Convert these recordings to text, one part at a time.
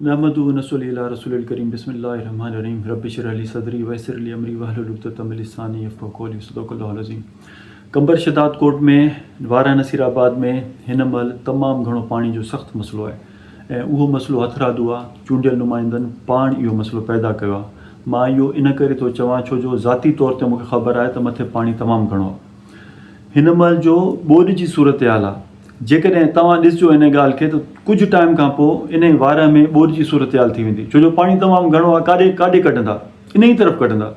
نحمده ونصلي علي رسوله الڪريم بسم الله الرحمن الرحيم رب اشرح لي صدري ويسر لي امري واحلل عقدة من لساني يفقهوا قولي صدق الله العظيم قمبر شھداد ڪوٽ ۾ وارهه نصير آباد ۾ هن مهل تمام گهڻو پاڻي جو سخت مسئلو آهي ۽ اهو مسئلو هٿرادو آهي چونڊيل نمائندن پاڻ اهو مسئلو پيدا ڪيو آهي مان اهو ان ڪري ٿو چوان ڇو جو ذاتي طور تي مونکي خبر آهي ته مٿي پاڻي تمام گهڻو آهي هن مهل جو ٻوڏ جي صورتحال آهي جيڪڏهن توهان ڏسجو ان ڳالهه کي ته ڪجهه ٽائيم کان پوء انهي وارهه ۾ ٻوڏ جي صورتحال ٿي ويندي ڇو جو پاڻي تمام گهڻو آهي ڪاڏي ڪاڏي ڪڍندا انهي طرف ڪڍندا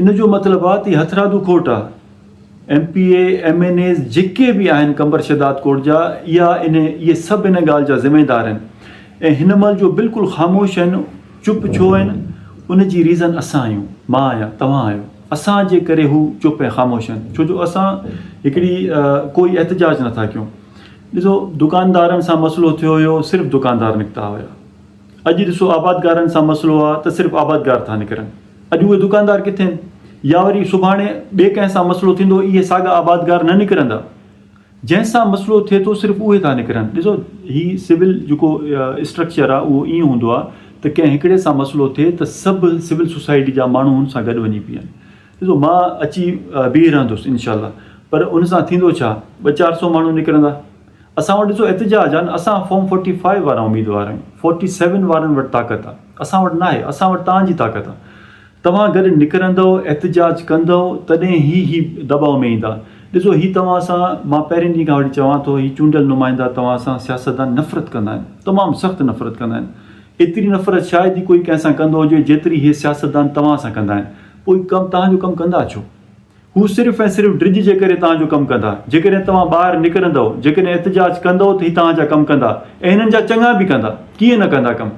ان جو مطلب آهي ته هي هٿرادو کوٽ آهي M P A M N As جيڪي به آهن قمبر شهداد ڪوٽ جا اها ان اهي سڀ ان ڳالهه جا ذميدار آهن ۽ هن مهل جو بلڪل خاموش آهن چپ ڇو آهن ان جي ريزن اسان آهيون مان آهيان توهان آهيو اسان جي ڪري هو چپ ۽ خاموش آهن ڇو جو اسان هڪڙي ڪوئي احتجاج نٿا ڪيون ڏسو دڪاندارن سان مسئلو ٿيو هيو صرف دڪاندار نڪتا هيا اڄ ڏسو آبادگارن سان مسئلو آ ته صرف آبادگار ٿا نڪرن اڄ اهي دڪاندار ڪٿي آهن يا وري سڀاڻي ٻئي ڪنهن سان مسئلو ٿيندو اهي ساڳا آبادگار نه نڪرندا جنهن سان مسئلو ٿئي ٿو صرف اهي ٿا نڪرن. ڏسو هي سول جيڪو اسٽرڪچر آ اهو ائين هوندو آ ته ڪنهن هڪڙي سان مسئلو ٿئي ته سڀ سول سوسائٽي جا ماڻهو هن سان گڏ وڃي بيهن. ڏسو مان اچي بيهي رهندس انشاء الله پر ان سان ٿيندو ڇا ٻه چار سو ماڻهو نڪرندا. اسان وٽ ڏسو احتجاج آ نه اسان فارم فورٽي فائيو وارا اميدوار آهيون فورٽي سيون وارن وٽ طاقت آ اسان وٽ ناهي اسان وٽ توهان جي طاقت آ. توهان گڏ نڪرندؤ، احتجاج ڪندؤ، تڏهن ئي هي دٻاء ۾ ايندا. ڏسو، هي توهان سان، مان پهرين ڏينهن کان وٺي چوان ٿو، هي چونڊيل نمائندا توهان سان، سياستدان نفرت ڪندا آهن. تمام سخت نفرت ڪندا آهن. ايتري نفرت شايد ئي ڪوئي ڪنهن سان ڪندو هجي، جيتري هي سياستدان توهان سان ڪندا آهن. پوء ڪم توهان جو ڪم ڪندا ڇو؟ هو صرف ۽ صرف ڊڄ جي ڪري توهان جو ڪم ڪندا. جيڪڏهن توهان ٻاهر نڪرندؤ، جيڪڏهن احتجاج ڪندؤ ته هي توهان جا ڪم ڪندا ۽ هنن جا چڱا به ڪندا. ڪيئن نه ڪندا ڪم.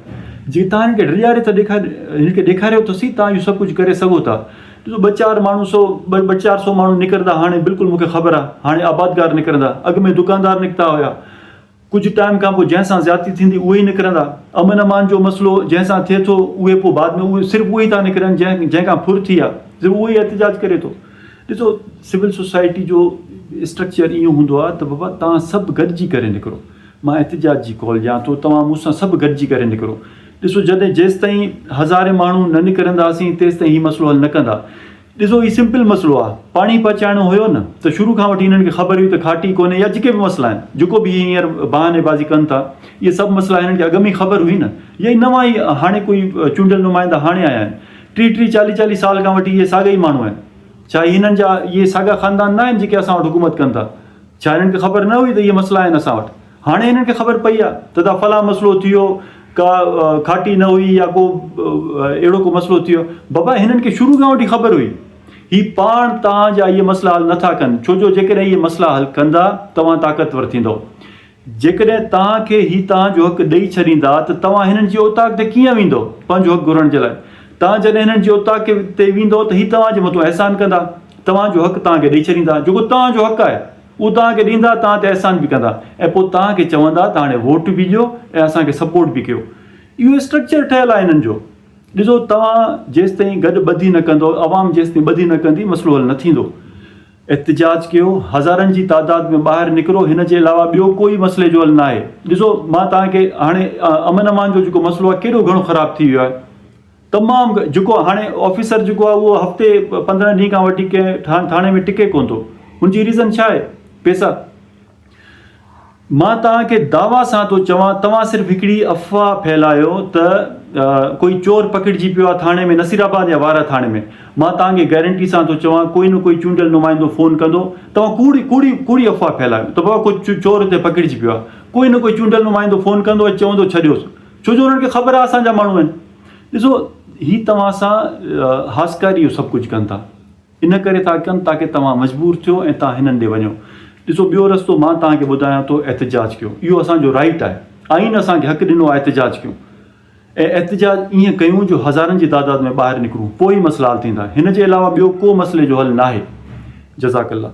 جي توهان هنن کي ڊيڄاري ٿا ڏيکاريو، هنن کي ڏيکاريو ته سهي توهان اهو سڀ ڪجهه ڪري سگهو ٿا. ڏسو ٻه چار ماڻهو سو ٻه ٻه چار سو ماڻهو نڪرندا هاڻي بلڪل مون کي خبر آهي. هاڻي آبادگار نڪرندا. اڳ ۾ دڪاندار نڪتا هيا. ڪجهه ٽائيم کان پوء جنهن سان زيادتي ٿيندي اهي ئي نڪرندا. امن امان جو مسئلو جنهن سان ٿئي ٿو اهي پوء بعد ۾ اهي صرف اهي ئي ٿا نڪرن جنهن جنهن کان ڦر ٿي آ صرف اهو ئي احتجاج ڪري ٿو. ڏسو سول سوسائٽي جو اسٽرڪچر ائين هوندو آ ته بابا توهان سڀ گڏجي ڪري نڪرو. مان احتجاج جي ڪال ڏيان ٿو توهان مون سان سڀ گڏجي ڪري نڪرو. ڏسو جڏهن جيستائين هزارين ماڻهو نه نڪرنداسين تيستائين هي مسئلو حل نه ڪندا. ڏسو هي سمپل مسئلو آ پاڻي پهچائڻو هيو نه ته شروع کان وٺي هنن کي خبر هئي ته کاٽي ڪونهي يا جيڪي به مسئلا آهن جيڪو به هي هينئر بهاني بازي ڪن ٿا اهي سڀ مسئلا هنن کي اڳ ۾ ئي خبر هئي نه يا هي نوان ئي هاڻي ڪوئي چونڊيل نمائندا هاڻي آيا آهن ٽيهه ٽيهه چاليهه چاليهه سال کان وٺي اهي ساڳا ئي ماڻهو آهن ڇا هي هنن جا اهي ساڳا خاندان نه آهن جيڪي اسان وٽ حڪومت ڪن ٿا ڇا هنن کي خبر نه هئي ته اهي مسئلا آهن اسان وٽ هاڻي هنن کي خبر پئي آ ته دا فلان مسئلو ٿي ويو ڪا کاٽي نه هئي يا ڪو اهڙو ڪو مسئلو ٿي ويو بابا هنن کي شروع کان وٺي خبر هئي هي پاڻ توهان جا اهي مسئلا حل نٿا ڪن ڇو جو جيڪڏهن اهي مسئلا حل ڪندا توهان طاقتور ٿيندؤ جيڪڏهن توهان کي هي توهان جو حق ڏئي ڇڏيندا ته توهان هنن جي اوطاق تي ڪيئن ويندؤ پنهنجو حق گهرڻ جي لاء توهان جڏهن هنن جي اوطاق تي ويندؤ ته هي توهان جي مٿو احسان ڪندا توهان جو حق توهان کي ڏئي ڇڏيندا جيڪو توهان جو حق آهي اهو توهان کي ڏيندا، توهان تي احسان به ڪندا ۽ پوء توهان کي چوندا ته هاڻي ووٽ به ڏيو ۽ اسان کي سپورٽ به ڪيو. اهو اسٽرڪچر ٺهيل آهي هنن جو. ڏسو توهان جيستائين گڏ ٻڌي نه ڪندؤ، عوام جيستائين ٻڌي نه ڪندي مسئلو حل نه ٿيندو. احتجاج ڪيو، هزارن جي تعداد ۾ ٻاهر نڪرو، هن جي علاوه ٻيو ڪوئي مسئلي جو حل ناهي. ڏسو مان توهان کي هاڻي امن امان جو جيڪو مسئلو آهي ڪيڏو گهڻو خراب ٿي ويو آهي. تمام جيڪو هاڻي آفيسر جيڪو آهي اهو هفتي 15 ڏينهن کان وٺي ڪنهن ٿاڻي ۾ ٽڪي ڪونه ٿو ان جي ريزن ڇا آهي پيسا مان توهان کي دعويٰ سان ٿو چوان توهان صرف هڪڙي افواهه ڦهلايو ته ڪوئي چور پڪڙجي پيو آهي ٿاڻي ۾ نصير آباد يا وارهه ٿاڻي ۾ مان توهان کي گارنٽي سان ٿو چوان ڪوئي نه ڪوئي چونڊيل نمائندو فون ڪندو توهان ڪوڙي ڪوڙي ڪوڙي افواهه ڦهلايو ته بابا ڪو چور هتي پڪڙجي پيو آهي ڪوئي نه ڪوئي چونڊيل نمائندو فون ڪندو ۽ چوندو ڇڏيوس ڇو جو انهن کي خبر آهي اسان جا ماڻهو آهن. ڏسو هي توهان سان هاسڪاري اهو سڀ ڪجهه ڪن ٿا. ان ڪري ٿا ڪن تاڪه توهان مجبور ٿيو ۽ توهان هنن ڏي وڃو. ڏسو ٻيو رستو مان توهان کي ٻڌايان ٿو احتجاج ڪيو. اهو اسان جو رائيٽ آهي. آئين اسان کي حق ڏنو آهي احتجاج ڪيون. ۽ احتجاج ائين ڪيون جو هزارن جي تعداد ۾ ٻاهر نڪرون پوء ئي مسئلا حل ٿيندا. هن جي علاوه ٻيو ڪو مسئلي جو حل ناهي. جزاڪ الله.